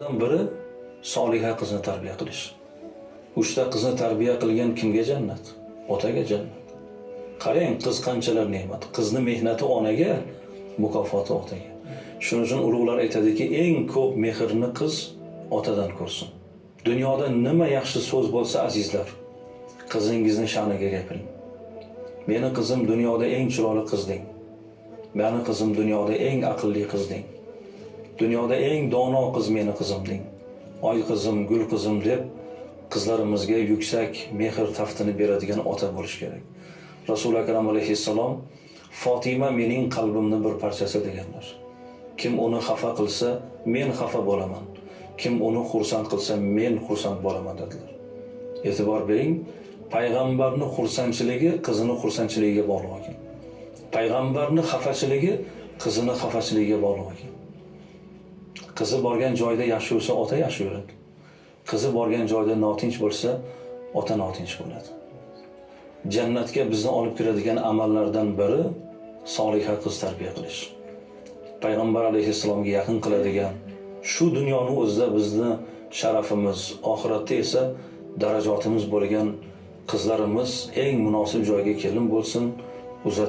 Biri soliha qizni tarbiya qilish. Uchta qizni tarbiya qilgan kimga jannat? Otaga jannat. Qarang, qiz qanchalar ne'mat. Qizni mehnati onaga, mukofoti otaga. Shuning uchun ulug'lar aytadiki, eng ko'p mehrni qiz otadan ko'rsin. Dunyoda nima yaxshi so'z bo'lsa, azizlar, qizingizni sha'niga gapiring. Meni qizim dunyoda eng chiroyli qiz deng. Meni qizim dunyoda eng aqlli qiz deng. Dunyoda eng dono qiz meni qizim deng. Oy qizim, gul qizim deb qizlarimizga yuksak mehr taftini beradigan ota bo'lish kerak. Rasuli akram alayhissalom Fotima mening qalbimni bir parchasi deganlar. Kim uni xafa qilsa, men xafa bo'laman. Kim uni xursand qilsa, men xursand bo'laman dedilar. E'tibor bering, payg'ambarni xursandchiligi qizini xursandchiligiga bog'liq ekan. Payg'ambarni xafachiligi qizini xafachiligiga bog'liq ekan. Qizi borgan joyda yaxshi yursa, ota yaxshi yuradi. Qizi borgan joyda notinch bo'lsa, ota notinch bo'ladi. Jannatga bizni olib kiradigan amallardan biri soliha qiz tarbiya qilish. Payg'ambar alayhissalomga yaqin qiladigan, shu dunyoni o'zida bizni sharafimiz, oxiratda esa darajotimiz bo'lgan qizlarimiz eng munosib joyga kelin bo'lsin.